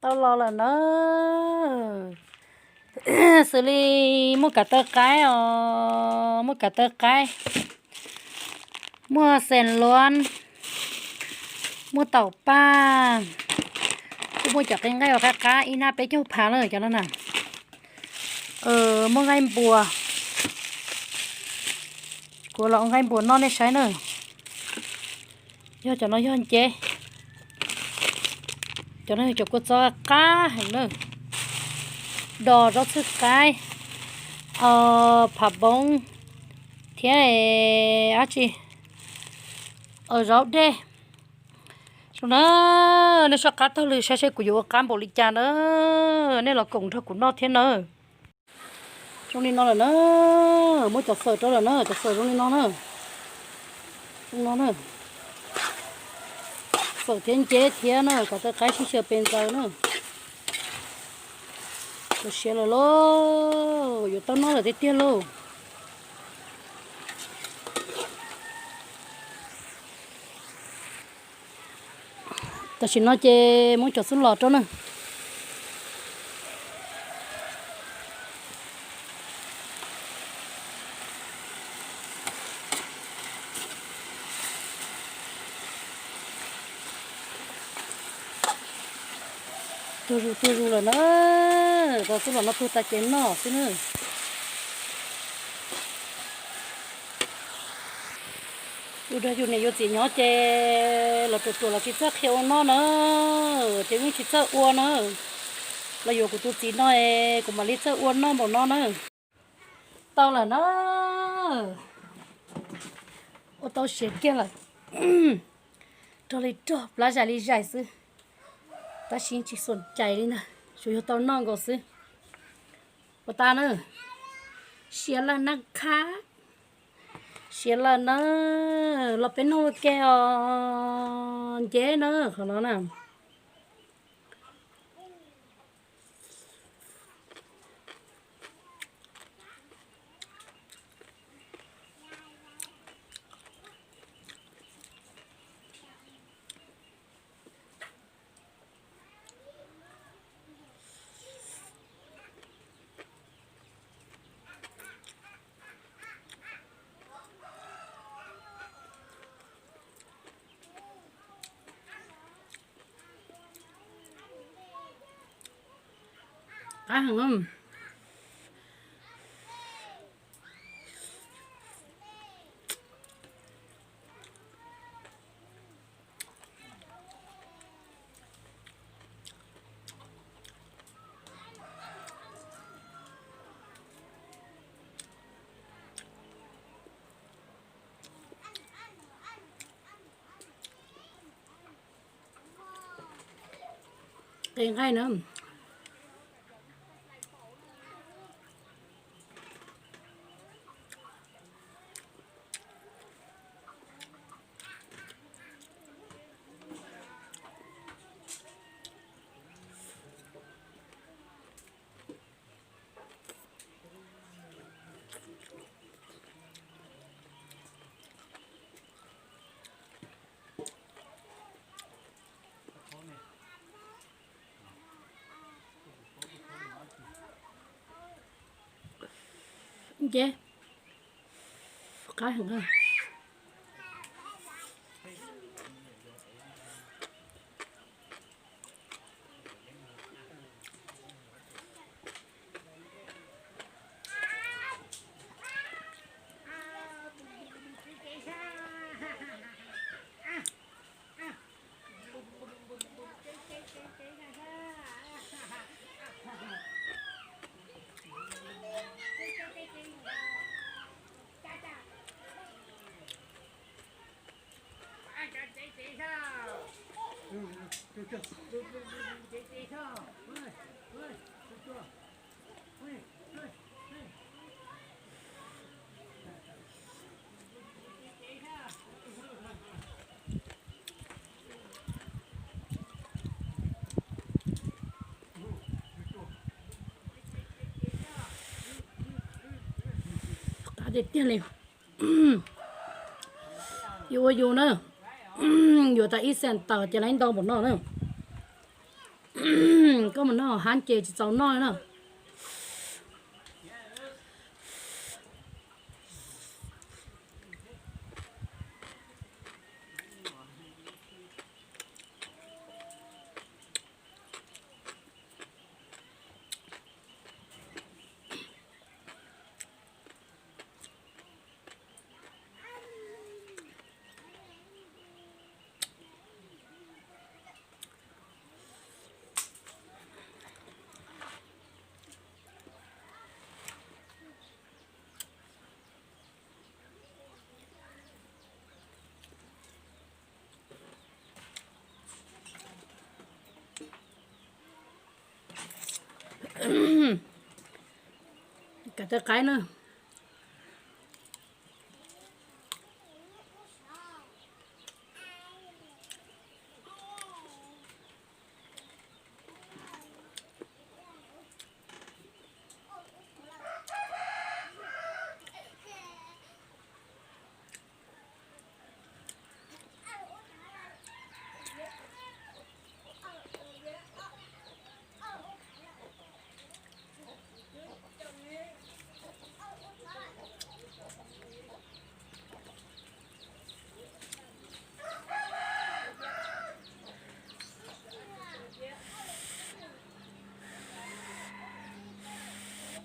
Tau los lawm na. Xws li muaj kav taw qaib os, muaj kav taw qaib, muaj xees luab, muaj taum paj, kuj muaj cov qe nqaij uas qab qab ib nab peb caug phav na cov no na. Muaj nqaij npua, kuv los ua nqaij npua noj nej saib na. Yog cov no yog nceb. Cov no yog cov kua txob qab heev na. Dos zaub txhwb qaib, phav npoob thiab dab tsi, zaub dej. Zoo na, nej soj qab taug lw saib seb kuv yuav ua qab npaum li cas na. Nej los koom nrog kuv noj thiab na. Zoo li no lawm na, muab cov fawm rau lawm na, cov fawm zoo li no na. Zoo no na. Fawm thiab nceb thiab na, kav taw qaib sib xyaw pes ntxaws na. Txaus siav lawm lauj, yuav tau noj lawm tiag tiag lauj. Tam sim no ces muab cov xub los rau na. Tuag zus tuag zus lawm na, cov xub los no tuag tas ces noj xwb na. Yus dag yus niam yus txiv nyob ces los ruam ruam los tsis txawj qhia ua noj na, ces yeej tsis txawj ua na. Los yuav kuv tus txiv no es kuv mam li txawj ua noj npaum no na. Tau lawm na, ua tau siav kiag lawm. Rog li rog, plab zais li zais xwb, tab sis tsis xuam cai li ntag, tsuas yog tau noj nkaus xwb. Ua tas na, siav lawm na qhab, siav lawm na, los peb noj ua ke os, nceb na, qhov no na. Qab heev. Qe nqaij na. Nceb qab heev. Qab tiag tiag li. Yus ua yus na, yuav tas ib xees tawm ces lawv ntau npaum no na. Koj mus noj hab ces tsis txaus noj na. Kav tawv qaib na.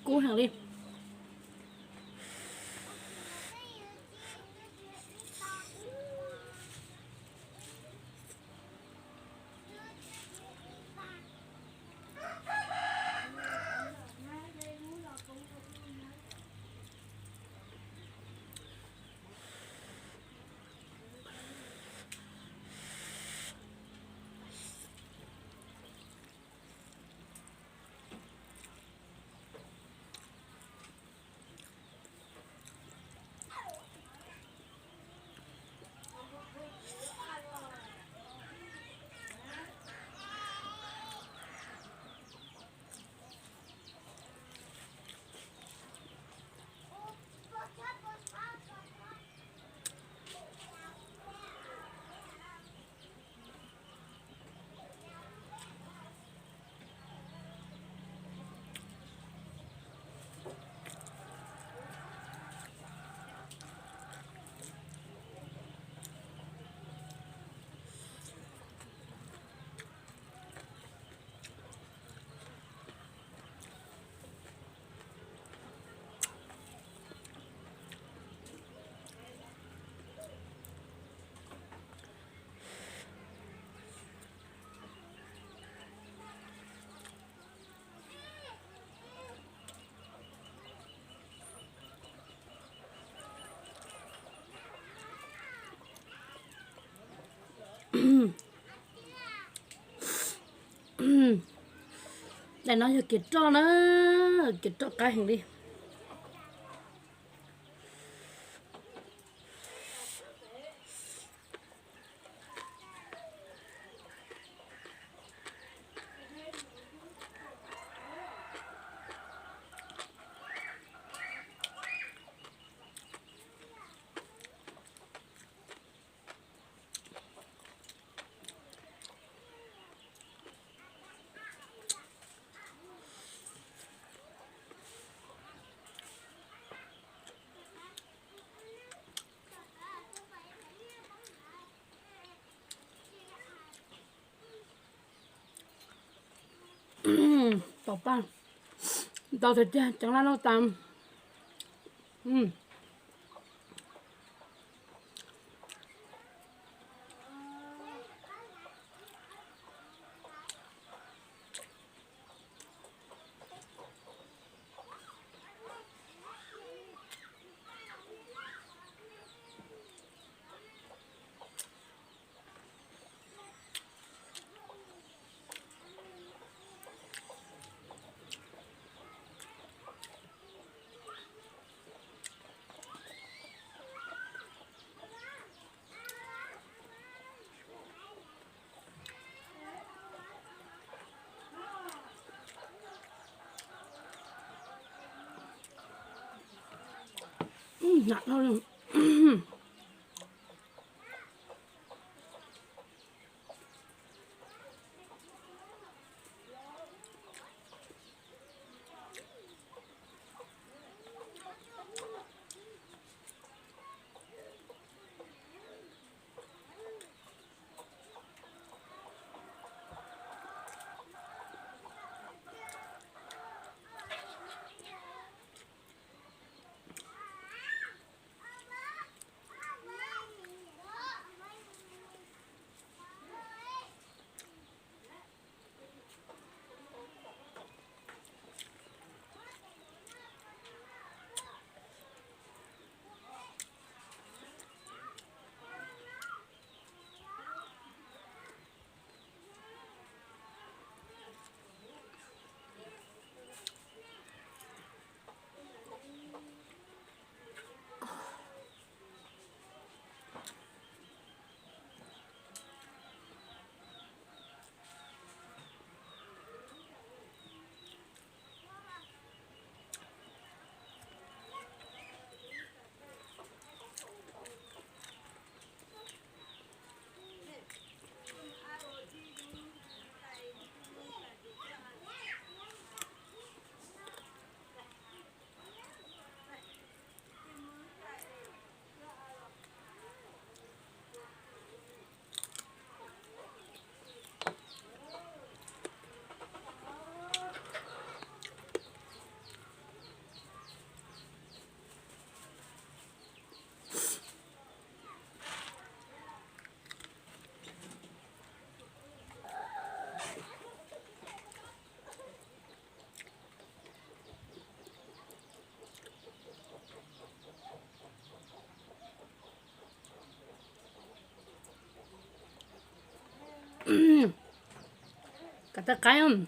Kub heev li. Daim no yog kev roj na, kev roj qab heev li. Pom paj ntau tiag tiag, ceev laj lauj tas. Tawv qaib.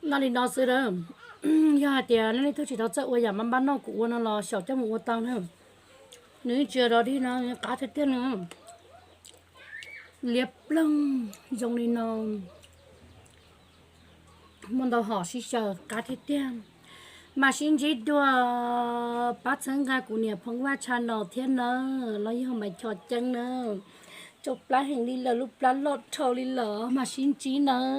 Noj li no xwb a. Yog hais tias nej leej twg tsis tau txawj ua yam maj npab noj kuv ua no los xyaum coj mus ua tau na. Nws tsis dog dig no, qab tiag tiag no. Liab ploog zoo li no. Muaj ntau hom sib xyaw qab tiag tiag. Mam sib ntsib dua, pab txhawb nqa kuv niam Phoov Vaj channel thiab nawb, los yog Maiv Chom Ceeb nawb. Tsau plab heev li lawm, lub plab loj dhau li lawm, mam sib ntsib nawb.